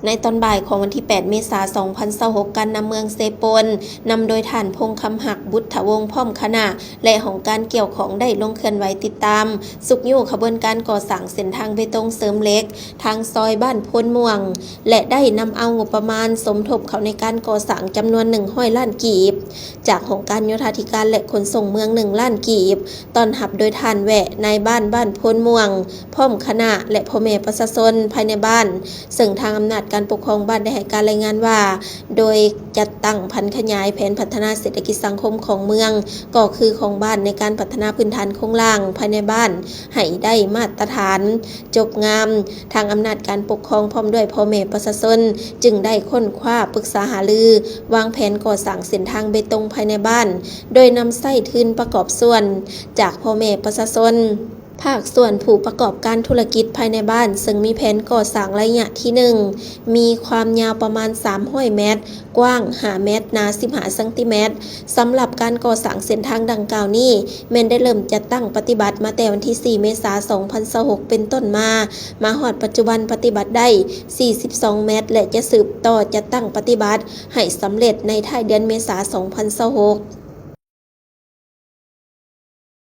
ໃນຕອນບ່າຍຂອງວັນທີແປດ ເມສາ ສອງພັນຊາວຫົກ ການນຳເມືອງເຊໂປນ ນຳໂດຍທ່ານ ພົງຄຳຮັກ ບຸດທະວົງ ພ້ອມຄະນະ ແລະ ຫ້ອງການກ່ຽວຂ້ອງ ໄດ້ລົງເຄື່ອນໄຫວຕິດຕາມ ຊຸກຍູ້ຂະບວນການກໍ່ສ້າງເສັ້ນທາງເບຕົງເສີມເຫຼັກ ທາງຊອຍບ້ານໂພນມ່ວງ ແລະ ໄດ້ນຳເອົາງົບປະມານສົມທົບເຂົ້າໃນການກໍ່ສ້າງຈຳນວນ ໜຶ່ງຮ້ອຍລ້ານກີບ ຈາກຫ້ອງການໂຍທາທິການ ແລະ ຂົນສົ່ງເມືອງ ໜຶ່ງລ້ານກີບ ຕ້ອນຮັບໂດຍທ່ານ ແວະ ນາຍບ້ານບ້ານໂພນມ່ວງ ພ້ອມຄະນະ ແລະ ພໍ່ແມ່ປະຊາຊົນພາຍໃນບ້ານ, ເຊິ່ງທາງອຳນາດການປົກຄອງບ້ານໄດ້ໃຫ້ການລາຍງານວ່າ ໂດຍຈັດຕັ້ງຜັນຂະຫຍາຍແຜນພັດທະນາເສດຖະກິດສັງຄົມຂອງເມືອງ ກໍຄືຂອງບ້ານ ໃນການພັດທະນາພື້ນຖານໂຄງລ່າງພາຍໃນບ້ານໃຫ້ໄດ້ມາດຕະຖານ ຈົບງາມ, ທາງອຳນາດການປົກຄອງພ້ອມດ້ວຍພໍ່ແມ່ປະຊາຊົນ ຈຶ່ງໄດ້ຄົ້ນຄວ້າປຶກສາຫາລື ວາງແຜນກໍ່ສ້າງເສັ້ນທາງເບຕົງພາຍໃນບ້ານ ໂດຍນຳໃຊ້ທຶນປະກອບສ່ວນຈາກພໍ່ແມ່ປະຊາຊົນ, ພາກສ່ວນຜູ້ປະກອບການທຸລະກິດພາຍໃນບ້ານ ເຊິ່ງມີແຜນກໍ່ສ້າງໄລຍະທີໜຶ່ງ ມີຄວາມຍາວປະມານ ສາມຮ້ອຍແມັດ, ກວ້າງ ຫ້າແມັດ, ໜາ ສິບຫ້າຊັງຕີແມັດ. ສຳລັບການກໍ່ສ້າງເສັ້ນທາງດັ່ງກ່າວນີ້ ແມ່ນໄດ້ເລີ່ມຈັດຕັ້ງປະຕິບັດມາແຕ່ວັນທີ ສີ່ ເມສາ ສອງພັນຊາວຫົກ ເປັນຕົ້ນມາ, ມາຮອດປັດຈຸບັນປະຕິບັດໄດ້ ສີ່ສິບສອງແມັດ ແລະ ຈະສືບຕໍ່ຈັດຕັ້ງປະຕິບັດໃຫ້ສຳເລັດໃນທ້າຍເດືອນເມສາ ສອງພັນຊາວຫົກ.